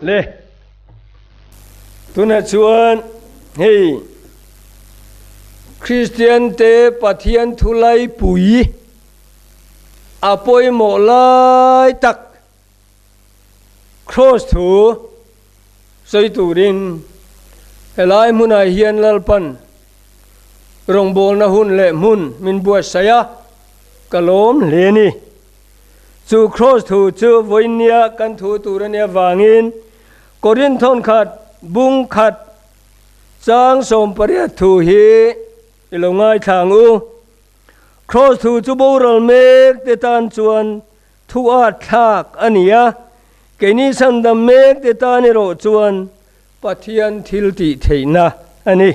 Le. Tunah chuan hei Kristian te Pathian thu laipui a pawimawh lai tak Kraws thu sawi turin helai hmunah hian Lalpan rawngbawlna hun leh hmun min buatsaih a, ka lawm hle a ni. Chu Kraws thu chu vawinia kan thu tur a nih avangin Korinthon khat bung khat chang 18 thu hi i lo ngaithla ang u. Kraws thu chu boral mek te tan chuan Thu at thlak a ni a, keini chhandam mek te tan erawh chuan Pathian thil tih theihna a ni.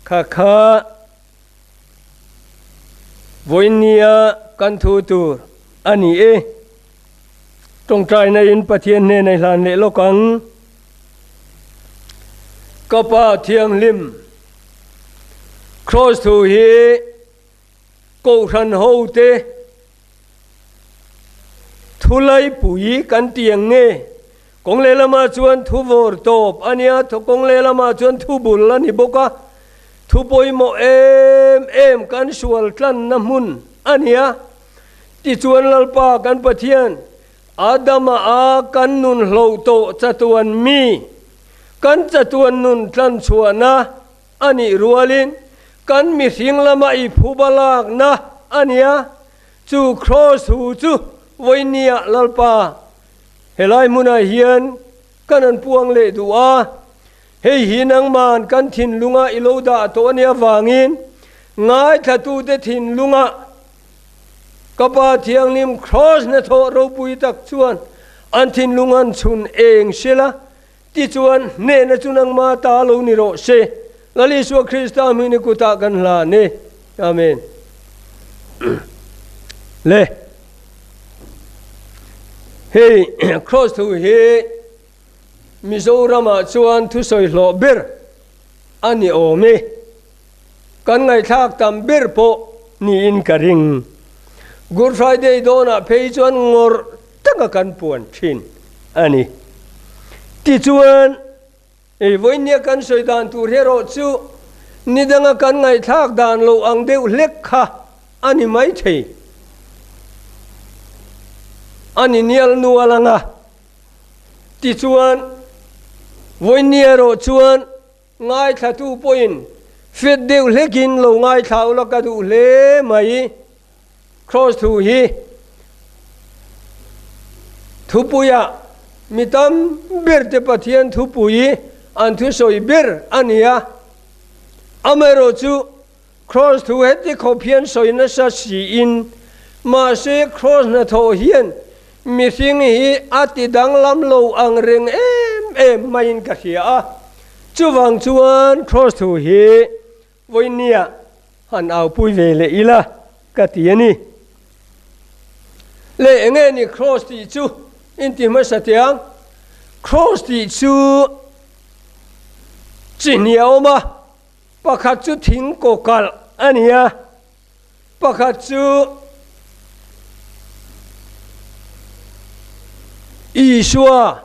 Kha kha vawinia kan thu tur a ni e. Tawngtaina in Pathian hnena i hlan leh lawk ang. Ka Pa Thianghlim, Kraws thu hi Kohhran hote thulaipui kan ti ang nge? Kawng lehlamah chuan thu vawr tawp a nia, kawng lehlamah chuan thu bul a ni bawk a, thu pawimawh em em kan sual tlanna hmun a nia. Tichuan Lalpa kan Pathian, Adama a kan nun hloh tawh chatuan mi, kan chatuan nun tlan chhuahna, A nih rualin kan mihring lama i phuba lakna a nia, chu kraws hu chu vawinia Lalpa helai hmunah hian kan an puang leh duh a, hei hi nangman kan thinlunga i lo dah tawh a nih avangin ngaithlatute thinlunga ka Pa Thianghlim kraws hnathawh ropui tak chuan an thinlung an chhun eng sela Tichuan, hnehna chu nangma ta lo ni rawh se. Lal Isua Krista hming ni kutah kan hlan e. Amen. Le. Hei, Kraws thu hi Mizoramah chuan thusawi hlawh ber a ni awm e. Kan ngaihthlak tam ber pawh niin ka ring. Good Friday dawnah phei chuan ngawrh taka kan puan thin a ni. Tichuan, ei vawinia kan sawi dan tur erawh chu ni danga kan ngaihthlak dan lo ang deuh hlek kha a ni maithei. A ni nial nual ang a. Tichuan, vawinia erawh chuan Ngaithlatu pawhin fit deuh hlekin lo ngaithla ula ka duh hle mai. Kraws thu hi thupuiah mi tam berte Pathian thupui an thusawi ber a ni a. Amaherawhchu Kraws thu heti khawp hian sawi nasa siin mahse kraws hnathawh hian mihring hi a ti danglam lo ang reng em em maiin ka hria a. Chuvang chuan kraws thu hi vawinia han aupui ve leh ila ka ti a ni. Le enge ni kraws tih chu inti hmasa teh ang. Kraws tih chu chi hnih a awm a. Pakhat chu thing kaw kalh a ni a, pakhat chu Isua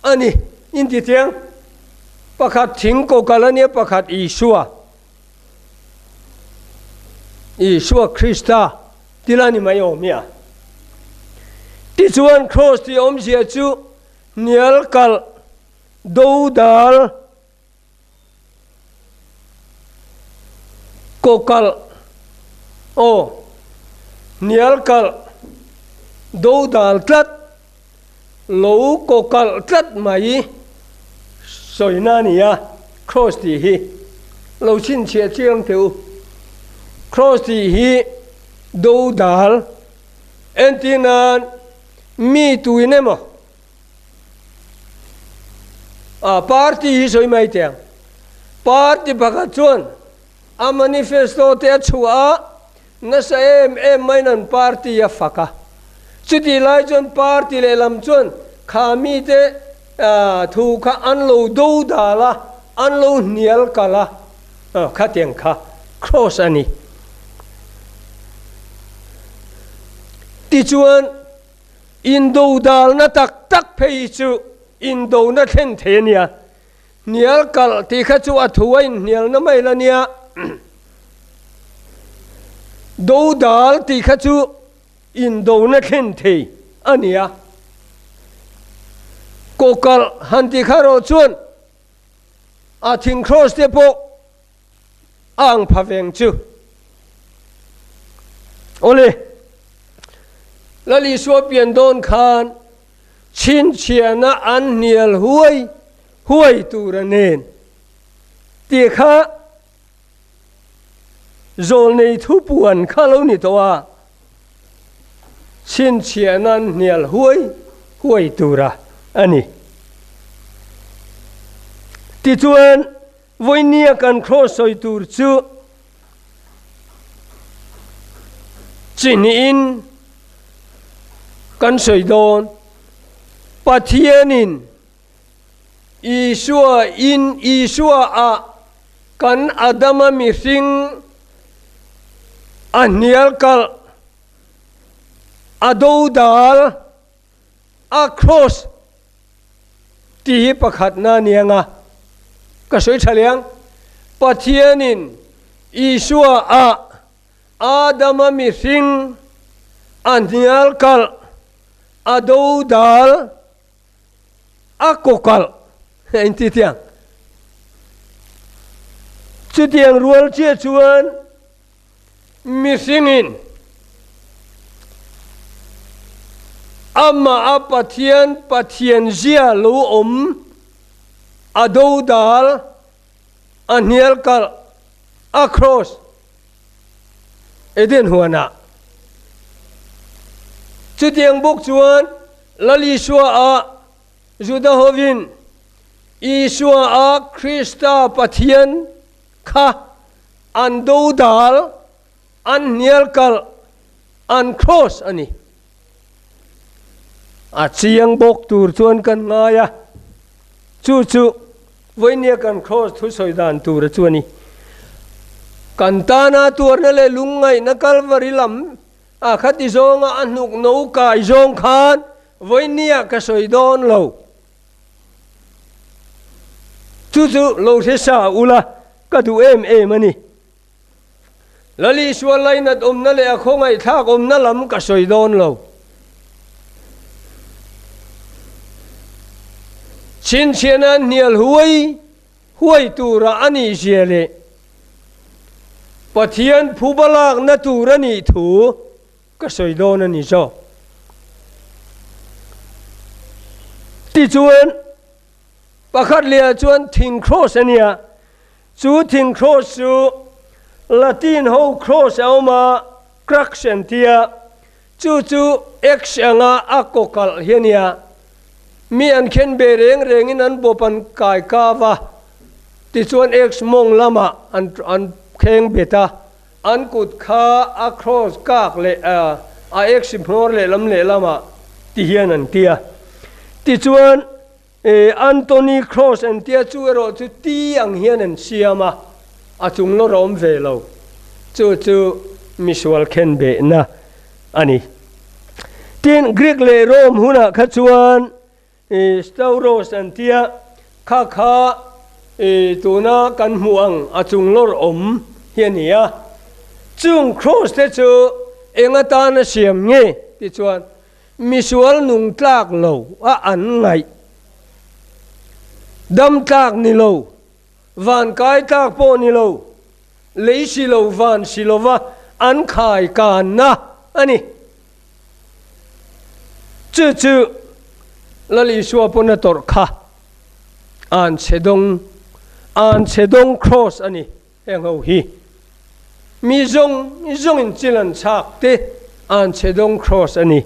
a ni inti chiang. Pakhat thing kaw kalh a ni a, pakhat Isua, Isua Krista thil a ni mai awm hi a. Tichuan Kraws tih awmzia chu hnial kalh, dodal, Kawkalh aw hnial kalh dodal tlat lo kawkalh tlat mai sawina a ni a, Kraws tih hi lo chhinchhiah chiang teh u. Kraws tih hi dodal entir nan mi tuin emaw A party hi sawi mai teh ang. Party pakhat chuan a manifesto te a chhuah a, nasa em em maiin an party a fak a. Chutih lai chuan party lehlam chuan kha mite thu kha an lo do dal a, an lo hnial kal a, khatiang kha cross a ni. Tichuan. Indodalna tak tak phei hi chu Indona thlen thei a nia. Hnial kalh tih kha chu a thu a inhnialna mai la nia. Dodal tih kha chu indona thlen thei a nia. Kawkalh han tih kha erawh chuan a thing kraws te pawh a ang pha veng chu. Awle, Lal Isua pian dawn khan chhinchhiahna an hnial huai huai tur a nen tih kha zawlnei thupuan kha lo ni tawh a, chhinchhiahna an hnial huai huai tura a ni. Tichuan, Vawinia kan kraws sawi tur chu chi hnihin kan sawi dawn. Pathianin Isua in Isua ah kan Adama mihring a hnial kalh, a dodal, a kraws Tih hi pakhatna a ni ang a, ka sawi tha leh ang. Pathianin Isua ah Adama mihring a hnial kalh, a dodal, a kaw kalh a inti tiang. Chutiang rual chiah chuan Mihringin amah a Pathian Pathian zia lo awm a dodal, a hnial kalh, a kraws Eden huanah. Chutiang bawk chuan Lal Isua ah Juda hovin Isua a Krista Pathian kha an dodal, an hnial kalh, an cross a ni. A chiang bawk tur chuan kan ngai a, chu chu vawinia kan cross thusawi dan tura chu a ni. Kan tana tuarna leh lungngaihna Kalvari lam a khati zawnga a hnuk no kai zawng khan vawinia ka sawi dawn lo. Chu chu lo hre sa ula ka duh em em a ni. Lal Isua lainat awmna leh a khawngaihthlak awmna lam ka sawi dawn lo. Chhinchhiahna an hnial huai huai tura a nih zia leh Pathian phuba lakna tur a nih thu Ka sawi dawn a ni zawk. Tichuan, pakhat lehah chuan thing kraws a nia. Chu thing kraws chu Latin ho kraws a awm a, crux an ti a. Chu chu X anga a kaw kalh hi a nia. Mi an khen be reng rengin an bawp an kai kau a, tichuan X mawng lamah an kheng bet a. An kut kha a cross kak leh a X hmawr lehlam lehlamah ti hian an ti a. Tichuan Anthony Cross an tia chu erawh chu T ang hian an siam a, a chung lawr a awm ve lo. Chu chu misual khen behna a ni. Tin, Greek leh Rome hunah kha chuan Stauros an tia, kha kha tuna kan hmuh ang a chung lawr awm hi a ni a. Chung kraws te chu eng atana siam nge ti chuan misual nung tlak lo a an ngaih, dam tlak ni lo, van kai tlak pawh ni lo, lei si lo van si lova an khai kanna a ni. Chu chu Lal Isua pawn a tawrh kha an chhe dawng, an chhe dawng kraws a ni heng ho hi. Mi zawng zawngin chil an chhak te an chhe dawng kraws a ni.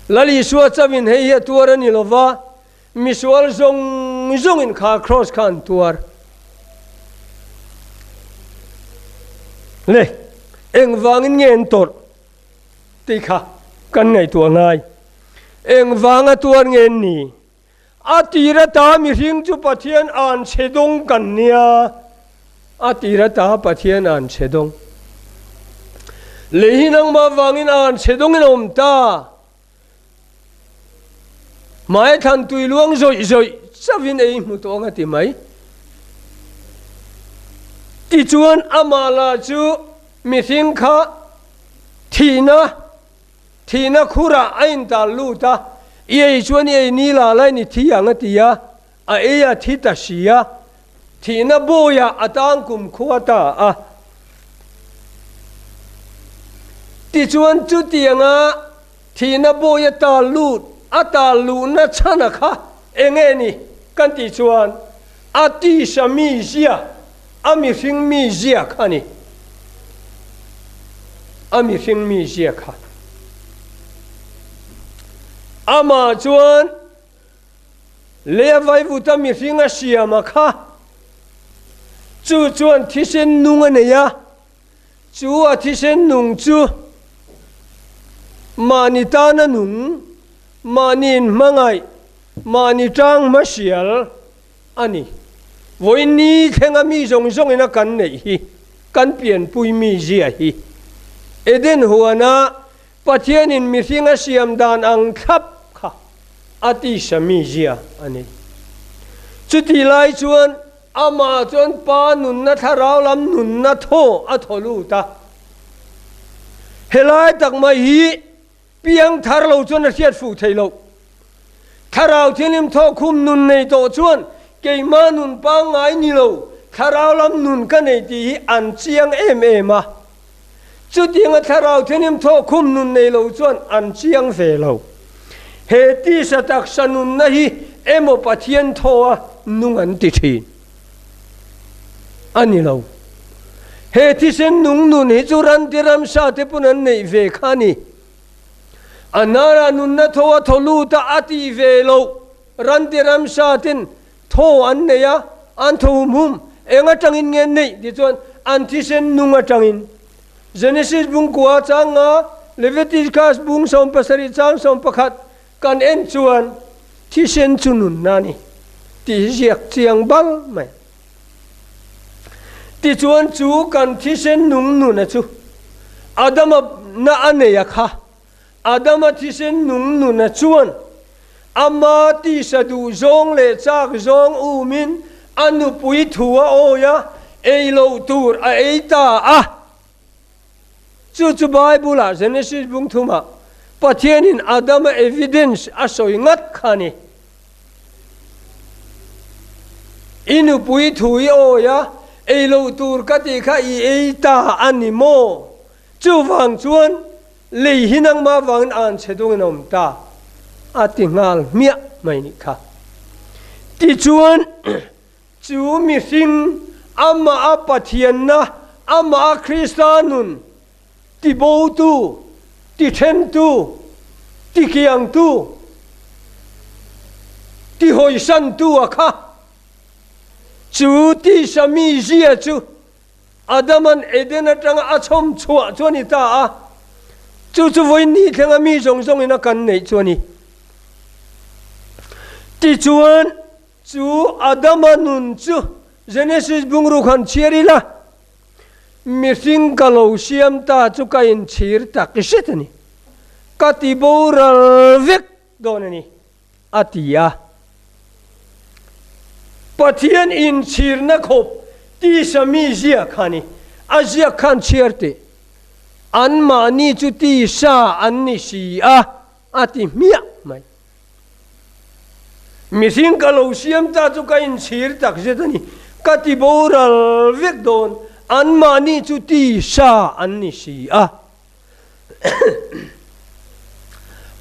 Lal Isua chauhin hei hi a tuar a ni lova, Misual zawng zawngin kha kraws kha an tuar. Le, engvangin nge an tawrh tih kha kan ngaihtuah ngai. Engvanga tuar nge an ni? A tir ata mihring chu Pathian an chhe dawng kan nia. A tir ata Pathian an chhe dawng. Lei hi nangmah vangin an chhe dawngin a awm ta. Hmai thlan tui luang zawih zawih chauhin ei hmu tawh ang a ti mai. Tichuan amah lah chu mihring kha thihna thihna khurah a intal lut a, i ei chuan i ei ni la lain i thi ang a ti a, a ei a thi ta si a, thihna bawiah a tang kumkhua ta a. Tichuan chutianga Thihna bawi a tal lut, a tal luhna chhana kha eng nge ni kan tih chuan a tisa mi zia, a mihring mi zia kha a ni. A mihring mi zia kha. Amah chuan leia vaivuta mihring a siama kha chu chuan thisen nung a nei a. Chu a thisen nung chu mahni tana nung, mahni inhmangaih, mahni tang hmasial a ni. Vawiin ni thlenga mi zawng zawngin a kan neih hi, kan pianpui mi zia hi. Eden huana Pathianin mihring a siam dan ang thlap kha a tisa mi zia a ni. Chutih lai chuan Amah chuan Pa nunna thlarau lam nunna thaw a thaw lut a. Helai tak mai hi piang thar lo chuan a hriat fuh thei lo. Thlarau thianghlim thaw khum nun nei tawh chuan keimah nun pangngai ni lo thlarau lam nun ka nei tih hi an chiang em em a. Chutianga Thlarau Thianghlim thawhkhum nun nei lo chuan an chiang ve lo. He tisa taksa nunna hi emaw Pathian thaw a nung an ti thin a ni lo. He thisen nung nun hi chu ranti ramsa te pawn an neih ve kha a ni. A hnara nunna thaw a thaw lut a a tih ve loh ranti ramsa ten Thaw an nei a, an thaw hum hum. Eng atangin nge neih tih chuan an thisen nung atangin. Genesis bung kua chang nga, Leviticus bung 17 chang 11 kan en chuan thisen chu nunna a ni tih hi ziak chiang bal mai. Tichuan chu kan thisen nung nuna chu Adama na a nei a kha. Adama thisen nung nuna chuan ama tisa duh zawng leh chak zawng umin a nupui thu a awi a, ei loh tur a ei ta a. Chu chu Bible-ah Genesis bung thumah Pathianin Adama evidence a sawi ngat kha a ni. I nupui thu i awi a, ei loh tur ka tih kha i ei ta a ni maw? Chuvang chuan lei hi nangmah vangin an chhe dungin a awm ta a ti nghal hmiah mai nih kha. Tichuan chu mihring amah a Pathianna, amah a Krista nun tibotu, tithentu, tikiangtu, tihawisantu a kha. Chu tisa mizia chu Adama'n Eden atanga a chhawm chhuah chu a ni ta a, chu chu vawiin ni thlenga mi zawng zawngin a kan neih chu a ni. Tichuan, chu Adama nun chu Genesis bungruk han chhiar ila, Mihring ka lo siam ta chu ka inchhir tak zet a ni, ka ti boral vek dawn a ni. a ti a. Pathian inchhirna khawp tisa mi ziak kha ni. A ziak khan chhiar teh. Anmahni chu tisa an ni si a, a ti hmiah mai. Mihring ka lo siam ta chu ka inchhir takzet a ni. Ka ti boral vek dawn. Anmahni chu tisa an ni si a.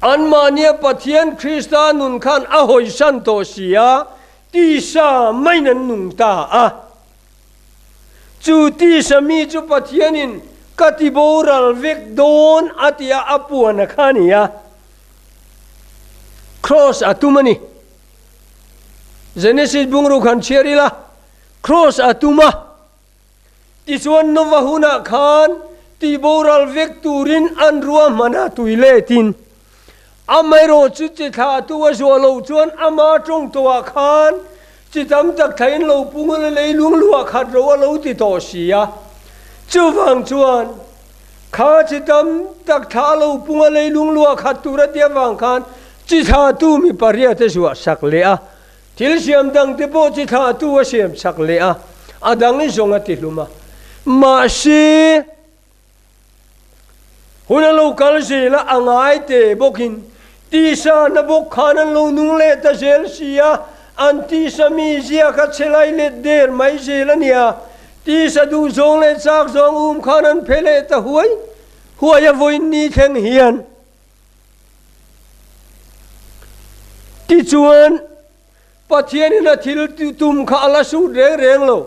Anmahnia Pathian Krista nun khan a hawisan tawh si a, tisa maiin an nung ta a. Chu tisa mi chu Pathianin ka ti boral vek dawn a ti a, a puan a kha a ni a. Kraws a tum a ni. Genesis bungruk han chhiar ila, kraws a tum a. Tichuan Nova hunah khan tihboral vek turin an ruahman a tui letin, amaherawh chu chi thlahtu a zuah loh chuan ama tawng tawhah khan chi tam tak thlain lo pung a la leilung luah khat ro a lo ti tawh si a. Chuvang chuan kha chi tam tak thla a lo pung a leilung luah khat tur a ti avang khan. Chi thlahtu mi pariat a zuah sak leh a, thil siam dangte pawh chi thlahtu a siam sak leh a, a dang zawng a tihlum a. Mahse, hun a lo kal zel a, a ngai te bawkin tisa na bawk khan an lo nung leh ta zel si a, an tisa mizia kha chhe lai let der mai zel a nia. Tisa duh zawng leh chak zawng um khan an phe leh ta huai huai a vawiin ni thleng hian. Tichuan, Pathianin a thil tum kha a la sut reng reng lo.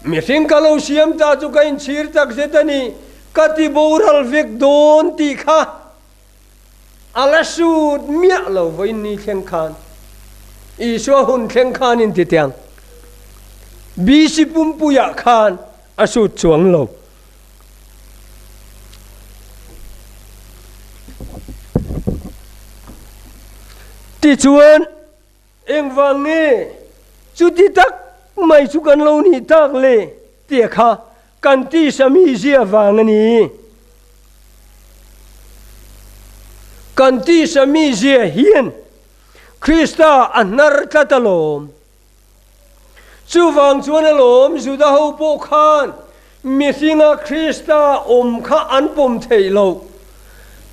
Mihring ka lo siam ta chu ka inchhir tak zet a ni, ka ti boral vek dawn tih kha a la sut miah lo vawiin ni thleng khan. Isua hun thleng khan inti tiang BC pumpuiah khan a sut chuang lo. Tichuan, engvang nge chuti tak mai chu kan lo nih tak le tia kha kan tisa mizia vang a ni. Kan tisa mizia hian Krista a hnar tlat alawm. Chuvang chuan alawm Juda ho pawh khan mihringa Krista awm kha an pawm theih loh.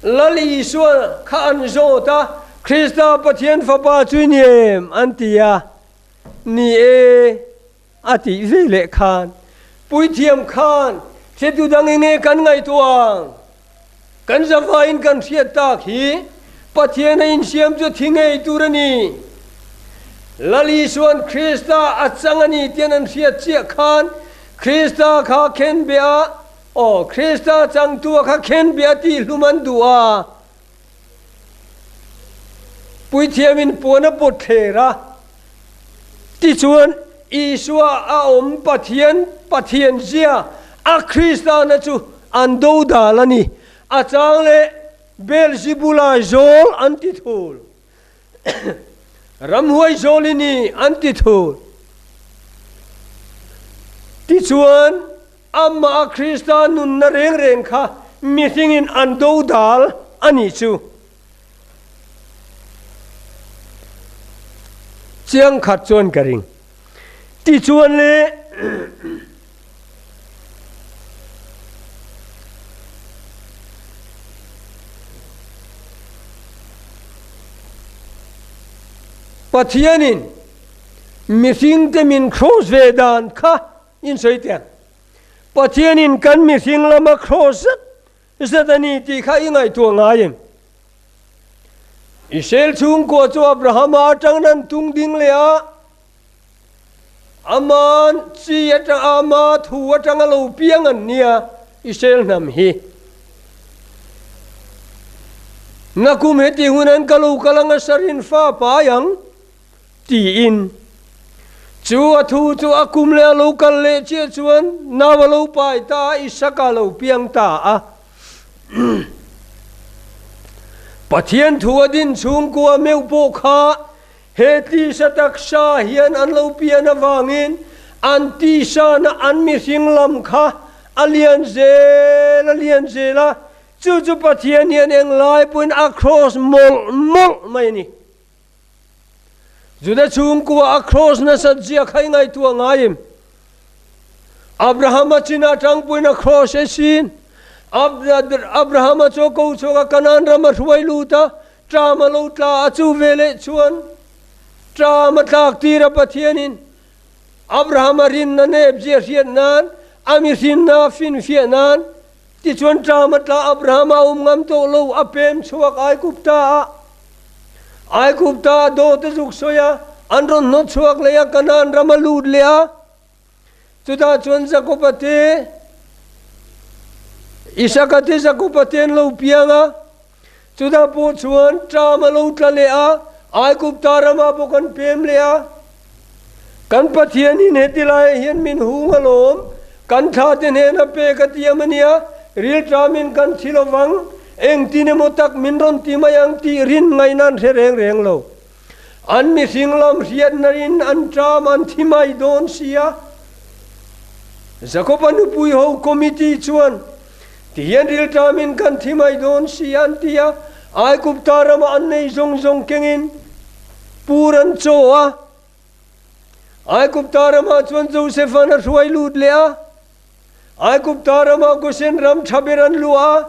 Lal Isua kha an zawt a, Krista Pathian Fapa chu i ni em? an ti a. Ni e, a tih ve leh khan puithiam khan hretu dang enge kan ngaihtuah ang? Kan zavaiin kan hriat tak hi Pathian a insiam chu thi ngei tur a ni. Lal Isua'n Krista a chang a ni tian an hriat chiah khan Krista kha khenbeh a, aw, Krista changtua kha khenbeh a tih hlum an duh a. Puithiamin puan a pawt thler a, tichuan Isua a awm Pathian Pathian zia a Kristana chu an do dal a ni. A chang leh Beelzebula zawl an ti thul. Ramhuai zawl i ni an ti thul. Tichuan Amah a Krista nunna reng reng kha mihringin an do dal a nih chu. Chiang khat chuan ka ring. Tichuan le Pathianin mihringte min cross ve dan kha In sawi teh ang. Pathianin kan mihring lama cross zet zet a ni tih kha i ngaihtuah ngai em? Israel chhungkua chu Abrahama atangin an tung ding leh a, aman chi atang ama thu atanga lo piang an nia Israel hnam hi. Nakum heti hun an ka lo kal anga sarin fa pai ang. Tiin. Chu a thu chu a kum leh a lo kal leh chiah chuan nau a lo pai ta a, Isaka a lo piang ta a. Pathian thu a din chhungkua meuh pawh kha he tisa taksa hian an lo pian avangin an tisana an mihring lam kha a lian zel a lian zel a, chu chu Pathian hian englai pawhin a cross mawlh mawlh mai a ni. Juda chhungkua a cross nasat zia kha i ngaihtuah ngai em? Abrahama chin atangpuiin a cross e sin. Abrahama chu a ko chhuak a, Kanaan ram a hruai lut a, ṭam a lo tla a, chu veleh chuan ṭam a tlak tir a Pathianin Abrahama rinna nep zia hriat nan, a mihrinna finfiah nan, Tichuan ṭam a tla Abraham a awm ngam tawh lo, a pem chhuak Aigupta ah. Aigupta ah dawt a zuk sawi a, an rawn hnawt chhuak leh a, Kanaan ram a lut leh a. Chutah chuan Jakob-a te, Isaka te Jakob-a te an lo piang a. Chutah pawh chuan ṭam a lo tla leh a, Aigupta ramah bawk an pem leh a. Kan Pathianin heti laiah hian min hung alawm, kan thlate hnena pek a tiam a nia, rilṭamin kan thi lo vang, engtin emaw tak min rawn ti mai ang tih rin ngaihna an hre reng reng lo. An mihring lam hriatna in an ṭam an thi mai dawn si a. Jakob-a nupui ho committee chuan, Tihian rilṭamin kan thi mai dawn si an ti a. Aigupta rama an nei zawng zawng kengin pur an chaw a. Aigupta ramah chuan Josefa'n a hruai lut leh a. Aigupta ramah Gosen ram tha ber an luah a.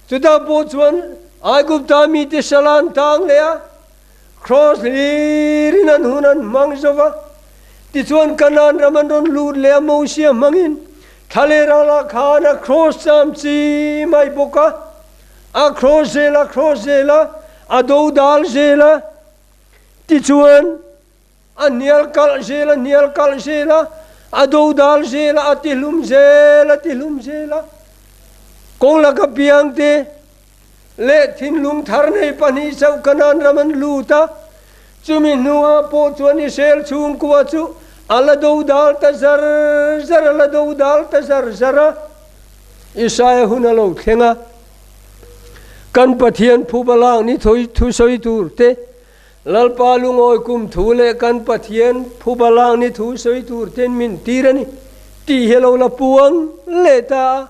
Chutah pawh chuan Aigupta mite sala an tang leh a. Kraws hlirin an hun an hmang zo va. Tichuan Kanaan ram an rawn lut leh a, Mosia hmangin thla ralah khan a kraws cham chi mai bawk a. A kraws zel a, kraws zel a, a do dal zel a. Tichuan a hnial kalh zel a, hnial kalh zel a, a do dal zel a, a tihlum zel a, tihlum zel a. Kawng laka piangte leh thinlung thar nei pahnih chauh Kanaan ram an lut a, chumi hnuah pawh chuan Israel chhungkua chu a la do dal ta zar zar a la do dal ta zar zar a. Isaia hun a lo thleng a, kan Pathian phuba lak ni thusawi tur te, Lalpa lungawi kum thu leh kan Pathian phuba lak ni thusawi tur ten min tir a ni tih hi a lo la puang leh ta a.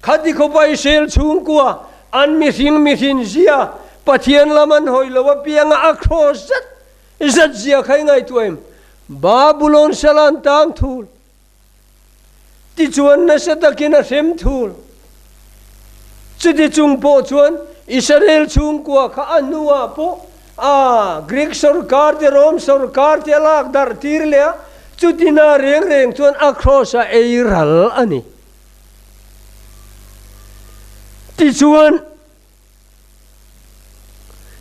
Khati khawpa Israel chhungkua an mihring mihrin zia Pathian lam an hawi lo apianga a kraws zet zet zia kha i ngaihtuah em? Babulon sala an tang thul. Tichuan nasa takin a hrem thul. Chuti chung pawh chuan Israel chhungkua kha a hnuah pawh a Greek sawrkar te Rome sawrkar te a lak darh tir leh a, chutina reng reng chuan a kraws a ei ral a ni. Tichuan,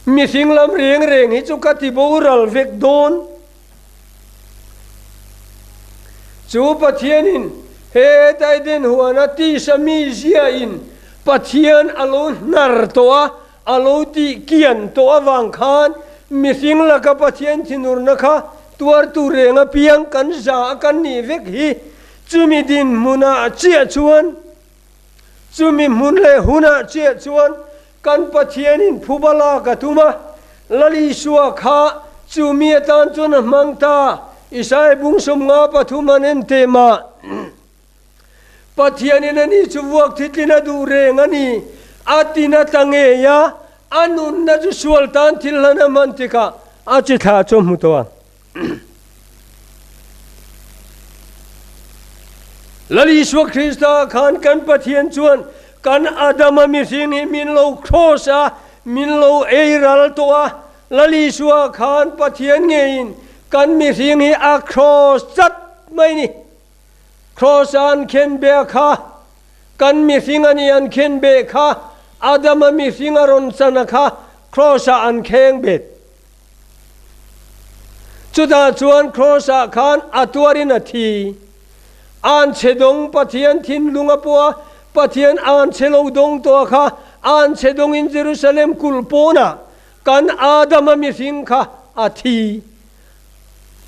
mihring lam reng reng hi chu ka ti boral vek dawn. Chu Pathianin he Eden huana tisa miziain Pathian a lo hnar tawh a, a lo tih kian tawh avang khan mihring laka Pathian thinurna kha tuartu reng apiang kan za a kan nih vek hi. Chumi dinhmunah chiah chuan, chumi hmun leh hunah chiah chuan kan Pathianin phuba lak a tum a, Lal Isua kha chumi atan chuan a hmang ta. Isaiah bung 53 an en teh mah. Pathianin ani chu vuak thitlin a duh reng a ni. A tin a tla ngei a, a nunna chu sual tan thil hlan a hman tikah a chi thla chu a hmu tawh ang. Lal Isua Krista khan kan Pathian chuan kan Adama mihring hi min lo cross a, min lo ei ral tawh a. Lal Isua khan Pathian ngeiin kan mihring hi a cross chat mai ni. Cross a an khen be kha kan mihring a ni an khen be kha Adama mihring a rawn chan a kha cross ah an kheng bet. Chutah chuan Kraws-ah khan a tuarin a thi. Anchhe dawng Pathian thinlung a pawh a, Pathian anchhe lo dawng tawh kha anchhe dawngin Jerusalem kulh pawnah kan Adama mihring kha a thi.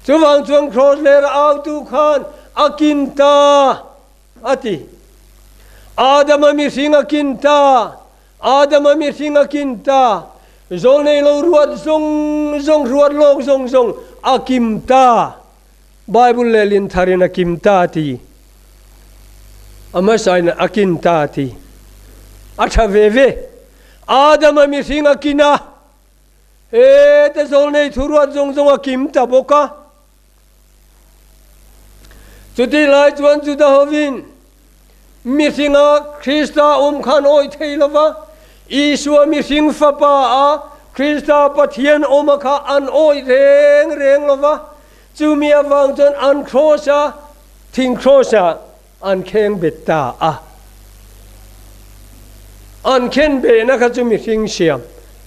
Chuvang chuan Kraws lera autu khan a kin ta a ti. Adama mihring a kin ta. Adama mihring a kin ta, zawlnei lo ruat zawng zawng ruat lawk zawng zawng a kim ta. Bible lehlin tharin a kim ta a ti. A hmasain a kin ta a ti. A tha ve ve. Adama mihring a kin a, heta zawlnei thu ruat zawng zawng a kim ta bawk a. Chutih lai chuan Juda hovin mihringa Krista awm khan awih thei lo va, Isua mihring Fapa a Krista Pathian awma kha an awih reng reng lo va, chumi avang chuan an kraws a, thing kraws ah an kheng bet ta a. An khen behna kha chu mihring siam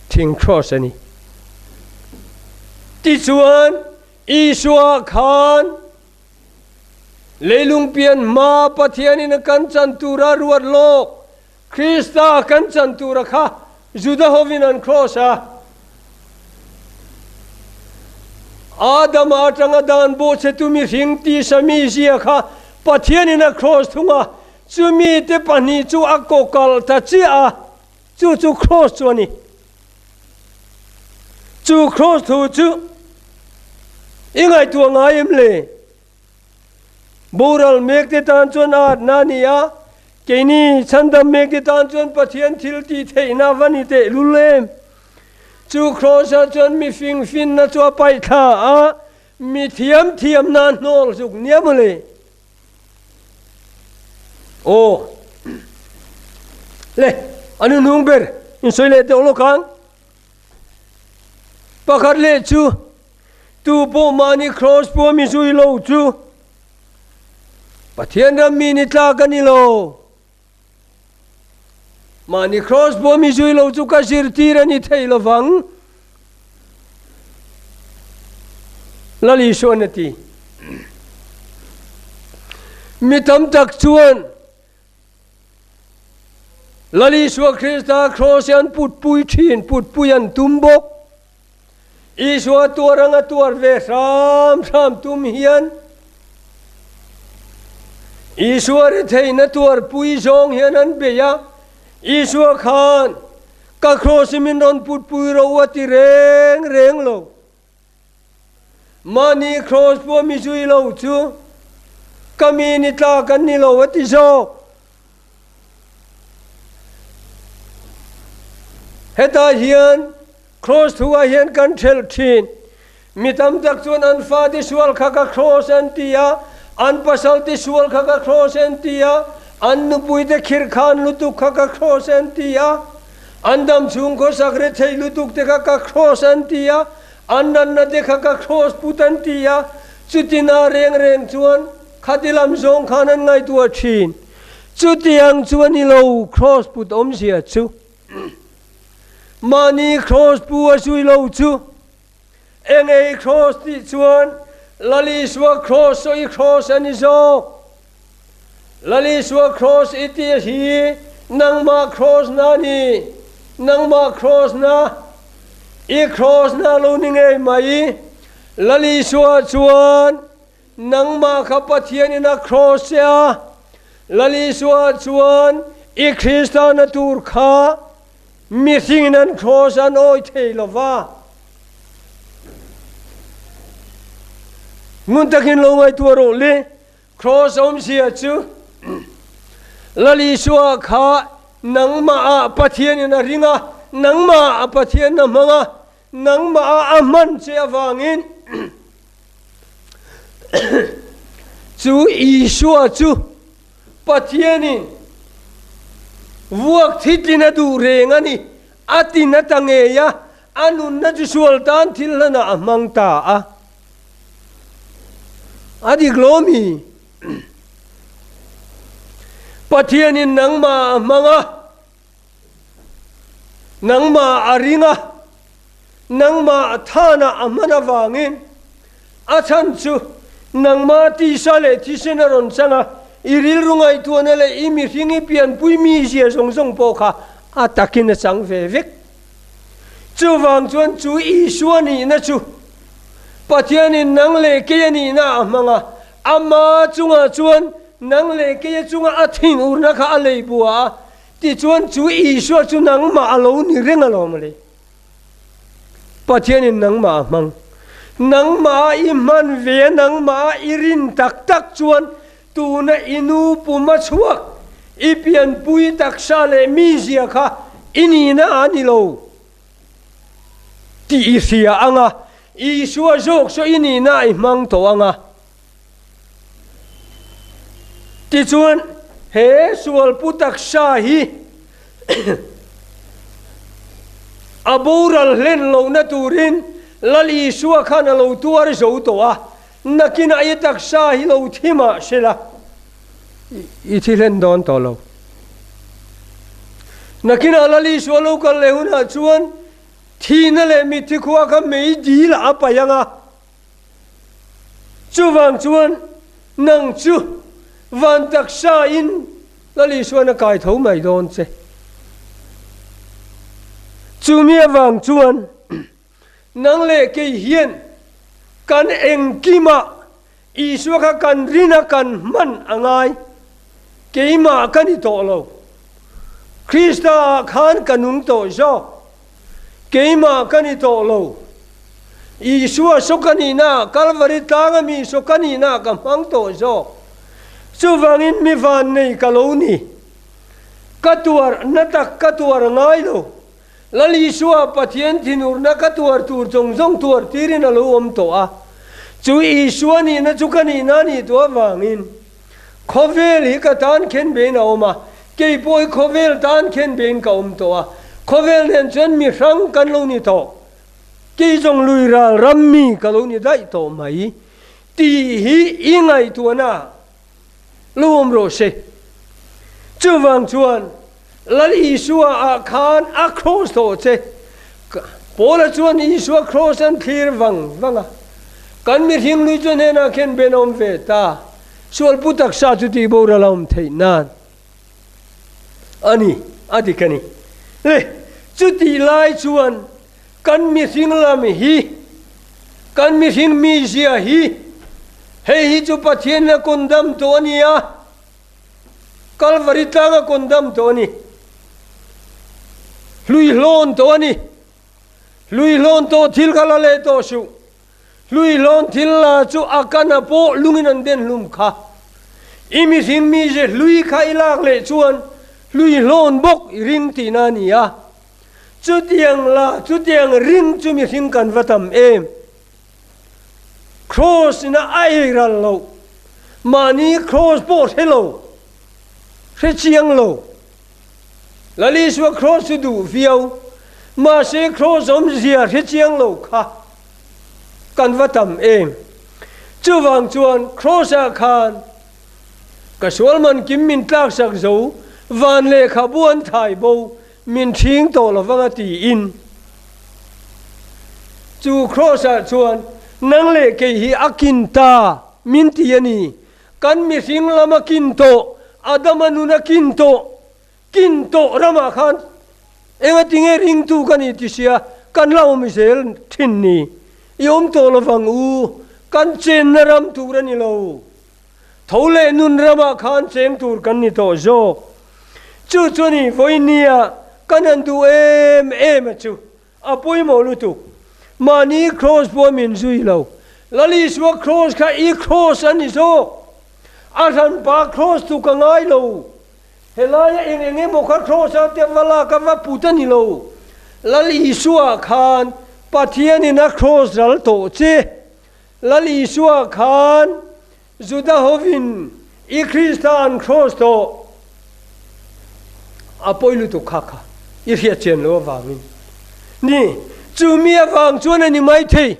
thing kraws a ni. Tichuan, Isua khan leilung pian hma Pathianin a kan chan tura ruat lawk, Krista kan chan tura kha Juda hovin an kraws a. Adama atanga dan bawhchhetu mihring tisa mizia kha Pathianin a kraws thung a, chumi te pahnih chu a kawkalh ta chiah a, chu chu kraws chu a ni. Chu kraws thu chu i ngaihtuah ngai em le? Boral mekte tan chuan a atna a ni a, keini chhandam mekte tan chuan Pathian thil tih theihna va ni teh lul em? Chu Kraws-ah chuan mi fing finna chu a paih thla a, mi thiam thiamna a hnawl zuk nia mawle. Aw. Le, a nuhnung ber in sawi leh deuh lawk ang. Pakhat leh chu, tu pawh mahni Kraws pawh mi zui lo chu Pathian ram mi ni tlak a ni lo. Mahni Kraws pawh mi zui lo chu ka zirtir a ni thei lovang. Lal Isuan a ti. Mi tam tak chuan Lal Isua Krista Kraws hi an putpui thin, putpui an tum bawk. Isua tuar anga tuar ve hram hram tum hian Isua retheihna tuarpui zawng hian an bei a, Isua khan ka kraws hi min rawn putpui ro a ti reng reng lo. Mahni kraws pawh mi zui lo chu ka mi ni tlak an ni lo a ti zawk. Hetah hian Kraws thuah hian kan ṭhelh ṭhin. Mi tam tak chuan an fate sual kha ka kraws an ti a, an pasalte sual kha ka kraws an ti a, an nupuite khirhkhan lutuk kha ka kraws an ti a, an dam chhung khawsak rethei lutuk te kha ka kraws an ti a, an natna te kha ka kraws put an ti a, chutina reng reng chuan khati lam zawng khan an ngaihtuah ṭhin. Chutiang chu a ni lo, kraws put awmzia chu. Mahni kraws pu a zui lo chu eng ei kraws tih chuan Lal Isua kraws saw i kraws a ni zawk. Lal Isua kraws i tih hi nangmah kraws na a ni. Nangmah kraws na i kraws na lo ni ngei mai. Lal Isua chuan Nangmah kha Pathianin a kraws che a, Lal Isua chuan i Kristana tur kha mihringin an kraws an awi thei lo va. Ngun takin lo ngaihtuah rawh le, kraws awmzia chu Lal Isua kha nangmah ah Pathianin a ring a, nangmah ah Pathian a hmang a, Nangmah ah a hman che avangin chu Isua chu Pathianin vuak thitlin a duh reng a ni. A tin a ta ngei a, a nunna chu sual tan thil hlanah a hmang ta a. A dik lo mi? Pathianin nangmah ah a hmang a. Nangmah a ring a, nangmah thanah a hman avangin a chhan chu nangmah tisa leh thisen a rawn chang a, i rilru ngaihtuahna leh i mihring i pianpui mizia zawng zawng pawh kha a takin a chang ve vek. Chuvang chuan chu Isua nihna chu Pathianin nang leh kei a nihna a hmang a, ama chungah chuan nang leh kei a chunga a thinurna kha a lei bua a, Tichuan chu Isua chu nangmah a lo ni reng alawm le. Pathianin nangmah a hmang. Nangmah a i hman ve a, nangmah a i rin tak tak chuan tuna i nu pum a chhuak, i pianpui taksa leh mizia kha i nihna a ni lo tih i hria ang a, Isua zawk saw i nihna i hmang tawh ang a. Tichuan, he sualpu taksa hi a boral hlen lohna turin Lal Isua khan a lo tuar zo tawh a, nakinah i taksa hi lo thi mah se la, i thi hlen dawn tawh lo. Nakinah Lal Isua lo kal leh hunah chuan thihna leh mitthi khua kha mei dilah a paih ang a. Chuvang chuan nang chu van taksa in Lal Isuan a kai tho mai dawn che. Chumi avang chuan nang leh kei hian kan engkimah Isua kha kan rin a kan hman a ngai. Keimah ka ni tawh lo. Krista ah khan ka nung tawh zawk. Keimah ka ni tawh lo. Isua saw ka nihna, Kalvari tlanga mi saw ka nihna ka hmang tawh zawk. Chuvangin mi vannei ka lo ni. Ka tuar na tak ka tuar ngai lo. Lal Isua Pathian thinurna ka tuar tur zawng zawng tuar tirin a lo awm tawh a. Chu Isua nihna chu ka nihna a nih tawh avangin khawvel hi ka tan khen bein a awm a, kei pawh hi khawvel tan khen bein ka awm tawh a. Khawvel nen chuan mi hrang kan lo ni tawh. Kei zawng lui ral ram mi ka lo ni daih tawh mai tih hi i ngaihtuahna lo awm rawh se. Chuvang chuan Lal Isua ah khan a kraws tawh che. Paula chuan Isua kraws an thlir vang vang a. Kan mihring lui chu hnenah khen ben a awm ve ta. Sualpu taksa chu tihboral a awm theih nan a ni, a dik a ni. Le, chutih lai chuan kan mihring lam hi, kan mihring mizia hi, hei hi chu Pathianin a condemn tawh a ni a. Kalvari tlanga condemn tawh a ni. Hluihlawn tawh a ni. Hluihlawn tawh thil kha la leh tawh suh. Hluihlawn thil la chu a kana pawh lungin an den hlum kha. I mihring mize hlui kha i lak leh chuan hluihlawn bawk i ring tihna a ni a. Chutiang la, chutiang ring chu mihring kan va tam em? Kraws ina a ei ral loh, mahni kraws pawh hre lo, hre chiang lo. Lal Isua kraws chu duh viau, mahse kraws awmzia hre chiang lo kha kan va tam em. Chuvang chuan kraws ah khan ka sual man kim min tlaksak zo, van lehkhabu an thai bo, Min ṭhing tawh lo vang a tiin chu Kraws-ah chuan nang leh kei hi a kin ta min ti a ni. Kan mihring lam a kin tawh, Adama nun a kin tawh, kin tawh ramah khan engatinge ringtu ka ni ti sia kan la awm zel ṭhin ni. I awm tawh lo vang u, kan chenna ram tur a ni lo. Tho leh nun ramah khan cheng tur kan ni tawh zawk. Chu chu ni vawinia kan han duh em em a chu a pawimawh lutuk. Mahni kraws pawh min zui lo. Lal Isua kraws kha i kraws a ni zawk. A hranpa kraws tu ka ngai lo. Helaia eng eng emaw kha kraws a te va lak a va put a ni lo. Lal Isua khan Pathianin a kraws ral tawh che. Lal Isua khan Juda hovin i Krista an kraws tawh a pawi lutuk kha kha i hriat chian lo avangin ni. Chu mi avang chuan a ni maithei.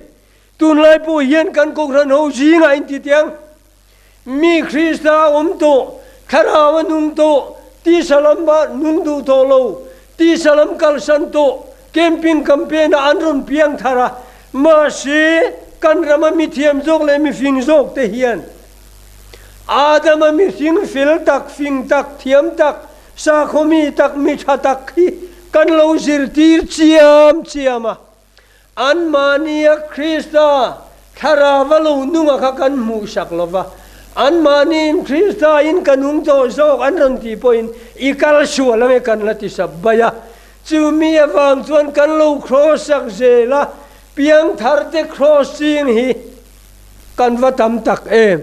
Tunlai pawh hian kan Kohhran ho zingah inti tiang. Mi Krista a awm tawh, thlarau a nung tawh, tisa lama nung duh tawh lo, tisa lam kalsan tawh, camping campaign ah an rawn piang thar a, mahse kan rama mithiam zawk leh mifing zawk te hian Adama mihring fel tak, fing tak, thiam tak, sakhaw mi tak, mi tha tak hi kan lo zirtir chiam chiam a. Anmahnia Krista thlarau a lo nunga kha kan hmuhsak lo va, anmahniin Krista in ka nung tawh zawk an rawn tih pawhin i kal sual ange kan la ti sap bai a. Chumi avang chuan kan lo kraws sak zel a, piangthar te kraws ching hi kan va tam tak em!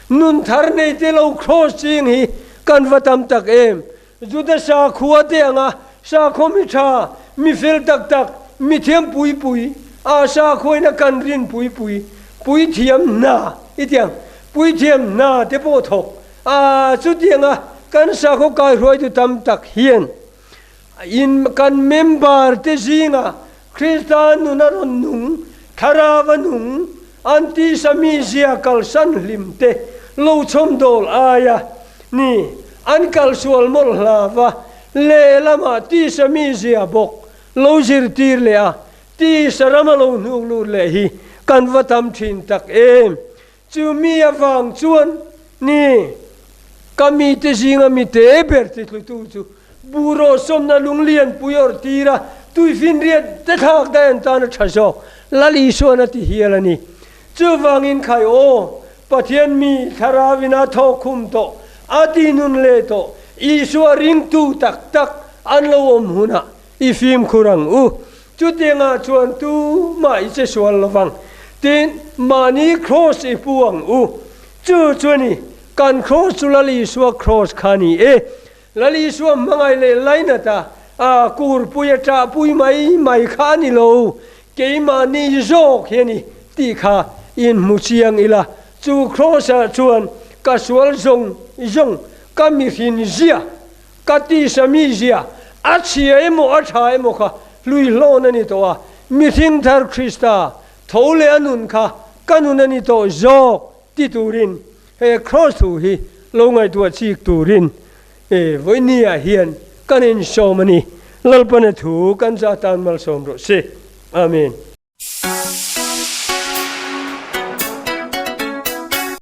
Nun thar nei te lo kraws ching hi kan va tam tak em! Juda sakhua te anga sakhaw mi tha, mi fel tak tak, mi thiam pui pui, a sakhuain a kan rin pui pui, puithiam hna i tiang, puithiam hna te pawh thawk a, chutianga kan sakhaw kaihruaitu tam tak hian in kan member te zinga Krista nun a rawn nung, thlarau a nung, an tisa mizia kalsan hlim te lo chhawmdawl aia ni an kalsual mawlh hlau va, lehlamah tisa mizia bawk lo zirtir leh a, tisa rama lo hnuk lut leh hi kan va tam thin tak em. Chu mi avang chuan ni ka mite zinga mi te ber ti thlutu chu buh rawhsawmna lunglian pui awrh tir a, tuifinriat te thlak daih an tan a tha zawk, Lal Isuan a ti hial a ni. Chuvangin khai aw, Pathian mi thlarauin a thawk khum tawh, a ti nun leh tawh, Isua ringtu tak tak an lo awm hunah i fimkhur ang u. Chutiangah chuan tumah i che sual lo vang. Tin, mahni kraws i pu ang u. Chu chu a ni, kan kraws chu Lal Isua kraws kha a ni e. Lal Isua hmangaih leh lainata. A kurpui a ṭahpui mai mai kha a ni lo, keimahni zawk hi a ni tih kha inhmu chiang ila. Chu Kraws-ah chuan ka sual zawng zawng, ka mihrin zia, ka tisa mi zia, a chhia emaw a ṭha emaw kha hlui hlawn a ni tawh a, mihring thar Krista tho leh a nun kha ka nun a ni tawh zawk ti turin he Kraws thu hi lo ngaihtuah chik turin E, vawinia hian kan insawm a ni. Lalpana thu kan za tan malsawm rawh se. Amen.